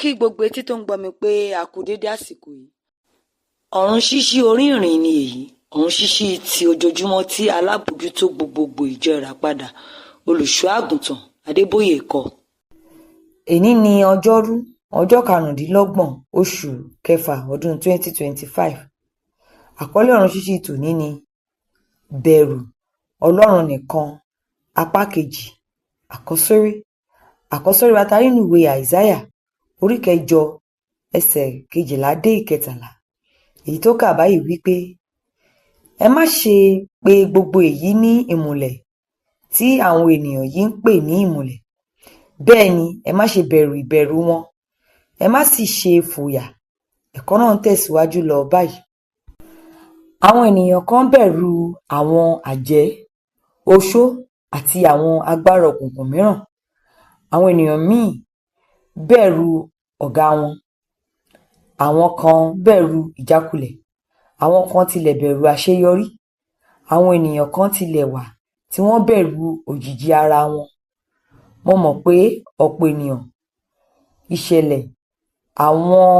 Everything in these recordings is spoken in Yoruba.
Kí gbogbo etí tó ń gbọ́ mi pé a kú dédé àsìkò yìí. Ọ̀run ṣíṣí orí ìrìn ni èyí, ọ̀run ṣíṣí ti ojoojúmọ́ tí alábòójútó gbogbogbò ìjọ Ìràpadà, Olùṣọ́ Àgùntàn Adébóyè kọ. Èní ní Ọjọ́rú, ọjọ́ 25 oṣù kẹfà ọdún 2025. Àkọlé ọ̀run ṣíṣí tòní ni Bẹ̀rù Ọlọ́run Nìkan, apá kejì, àkọ́sórí. Àkọ́sórí wa ta rí nínú ìwé Àìsáyà orí 8 ẹsẹ̀ 12 dé 13. Èyí tó kà báyìí wípé: Ẹ má ṣe pe gbogbo èyí ní ìmùlẹ̀ tí àwọn ènìyàn yìí ń pè ní ìmùlẹ̀. Bẹ́ẹ̀ ni ẹ má ṣe bẹ̀rù ìbẹ̀rù wọn, ẹ má sì ṣe fòyà. Ẹ̀kọ́ náà ń tẹ̀síwájú lọ báyìí. Àwọn ènìyàn kan bẹ̀rù àwọn àjẹ́, oṣó àti àwọn agbára òkùnkùn mìíràn. Àwọn ènìyàn míì bẹ̀rù ọ̀gá wọn. Àwọn kan bẹ̀rù ìjákulẹ̀. Àwọn kan tilẹ̀ bẹ̀rù àṣeyọrí. Àwọn ènìyàn kan tilẹ̀ wà tí wọ́n bẹ̀rù òjìji ara wọn. Mo mọ̀ pé ọ̀pọ̀ ènìyàn, ìṣẹ̀lẹ̀, àwọn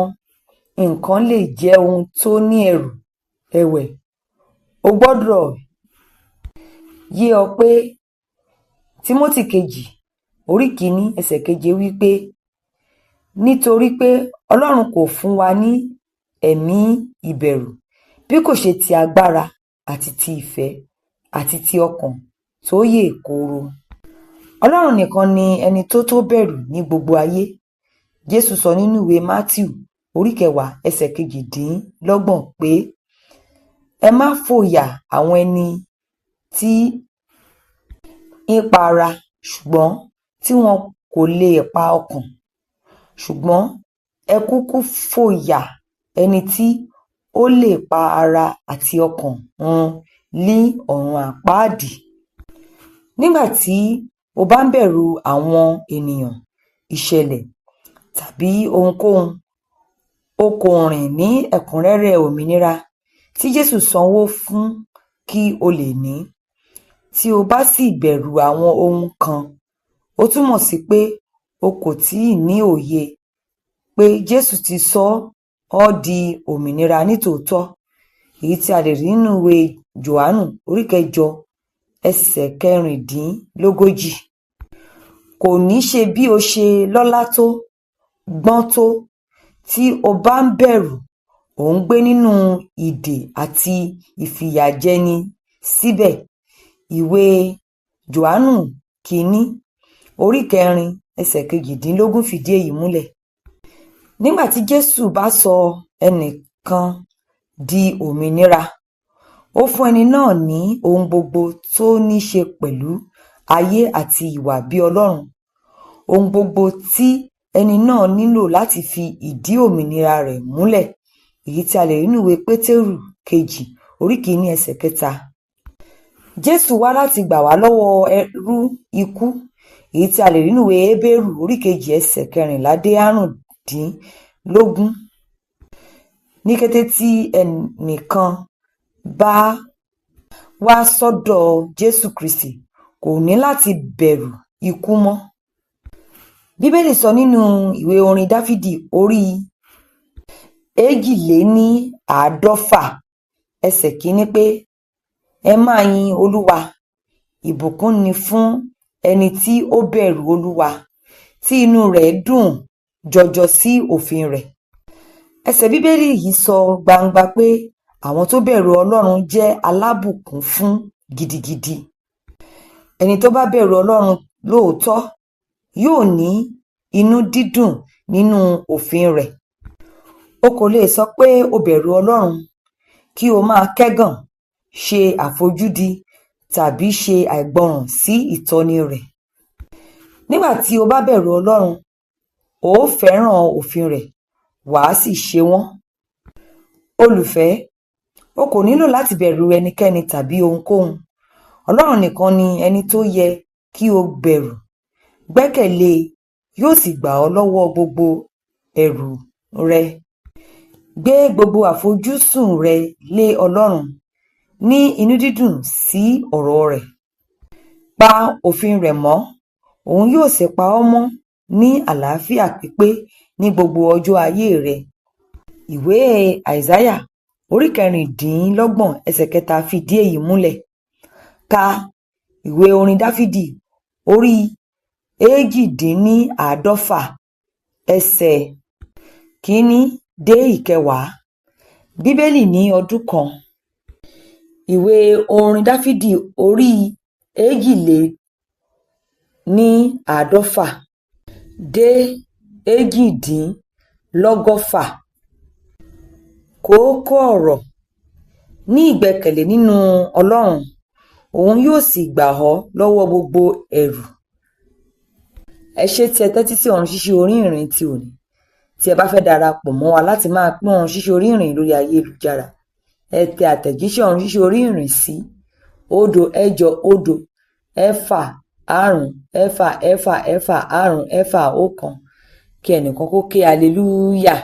nǹkan lè jẹ́ ohun tó ní ẹ̀rù. Ẹ̀wẹ̀, o gbọ́dọ̀ yé ọ pé Tímótì kejì orí 1 ẹsẹ̀ 7 wí pé nítorí pé Ọlọ́run kò fún wa ní ẹ̀mí ìbẹ̀rù bí kò ṣe ti agbára àti ti ìfẹ́ àti ti ọkàn tó yè kooro. Ọlọ́run nìkan ni ẹni tó tó bẹ̀rù ní gbogbo ayé. Jésù sọ nínú ìwé Mátíù orí 10 ẹsẹ̀ 28 pé ẹ má fòyà àwọn ẹni tí ń pa ara ṣùgbọ́n tí wọn kò lè pa ọkàn, ṣùgbọ́n ẹ kúkú fòyà ẹni tí ó lè pa ara àti ọkàn run ní ọ̀run àpáàdì. Nígbà tí o bá ń bẹ̀rù àwọn ènìyàn, ìṣẹ̀lẹ̀ tàbí ohunkóhun, o kò rìn ní ẹ̀kúnrẹ́rẹ́ òmìnira tí Jésù sanwó fún kí o lè ní. Tí o bá sì bẹ̀rù àwọn ohun kan, ó túmọ̀ sí pé o kò tíì ní òye pé Jésù ti sọ ọ́ di òmìnira nítòótọ́, èyí tí a lè rí nínú ìwé Jòhánù orí 8 ẹsẹ̀ 36. Kò ní ṣe bí o ṣe lọ́lá tó, gbọ́n tó, tí o bá ń bẹ̀rù, ò ń gbé nínú ìdè àti ìfìyàjẹni síbẹ̀. Ìwé Jòhánù 1 orí 4 ẹsẹ̀ 18 fìdí èyí múlẹ̀. Nígbà tí Jésù bá sọ ẹnìkan di òmìnira, ó fún ẹni náà ní ohun gbogbo tó ní ṣe pẹ̀lú ayé àti ìwà bí Ọlọ́run. Ohun gbogbo tí ẹni náà nílò láti fi ìdí òmìnira rẹ̀ múlẹ̀, èyí tí a lè rí nínú ìwé Pétérù kejì orí 1 ẹsẹ̀ 3. Jésù wá láti gbà wá lọ́wọ́ ẹrú ikú, èyí tí a lè rí nínú ìwé Hébérù orí 2 ẹsẹ̀ 14 dé 15. Ní kété tí ẹnìkan bá wá sọ́dọ̀ Jésù Kristì, kò ní láti bẹ̀rù ikú mọ́. Bíbélì sọ nínú ìwé orin Dáfídì orí 142 ẹsẹ̀ 1 pé ẹ máa yin Olúwa, ìbùkún ni fún ẹni tí ó bẹ̀rù Olúwa, tí inú rẹ̀ dùn jọjọ sí òfin rẹ̀. Ẹsẹ̀ Bíbélì yìí sọ gbangba pé àwọn tó bẹ̀rù Ọlọ́run jẹ́ alábùkún fún gidigidi. Ẹni tó bá bẹ̀rù Ọlọ́run lóòótọ́ yóò ní inú dídùn nínú òfin rẹ̀. O kò lè sọ pé o bẹ̀rù Ọlọ́run kí o máa kẹ́gàn, ṣe àfojúdi tàbí ṣe àìgbọràn sí ìtọ́ni rẹ̀. Nígbà tí o bá bẹ̀rù Ọlọ́run, o ó fẹ́ràn òfin rẹ̀, wà á sì ṣe wọ́n. Olùfẹ́, o kò nílò láti bẹ̀rù ẹnikẹ́ni tàbí ohunkóhun. Ọlọ́run nìkan ni ẹni tó yẹ kí o bẹ̀rù. Gbẹ́kẹ̀lé e, yóò sì gbà ọ́ lọ́wọ́ gbogbo ẹ̀rù rẹ. Gbé gbogbo àfojúsùn rẹ lé Ọlọ́run, ní inú dídùn sí ọ̀rọ̀ rẹ̀. Pa òfin rẹ̀ mọ́, òun yóò sì pa ọ́ mọ́ ní àlàáfíà pípé ní gbogbo ọjọ́ ayé rẹ. Ìwé Àìsáyà orí 26 ẹsẹ̀ 3 fìdí èyí múlẹ̀. Ka ìwé orin Dáfídì orí 148 ẹsẹ̀ 1 dé 10. Bíbélì ní ọdún kan. Ìwé orin Dáfídì orí 152 dé 168. Kókó ọ̀rọ̀: Ní ìgbẹ́kẹ̀lé nínú Ọlọ́run, òun yóò sì gbà ọ́ lọ́wọ́ gbogbo ẹ̀rù. Ẹ ṣé tí ẹ tẹ́tí sí Ọ̀run Ṣíṣí orí ìrìn ti òní. Tí ẹ bá fẹ́ darapọ̀ mọ́ wa láti máa pín Ọ̀run Ṣíṣí orí ìrìn lórí ayélujára, ẹ tẹ àtẹ̀jíṣẹ́ Ọ̀run Ṣíṣí orí ìrìn sí 080 6 5 6 6 6 5 6 1 kí ẹnìkan kó ké hallelujah.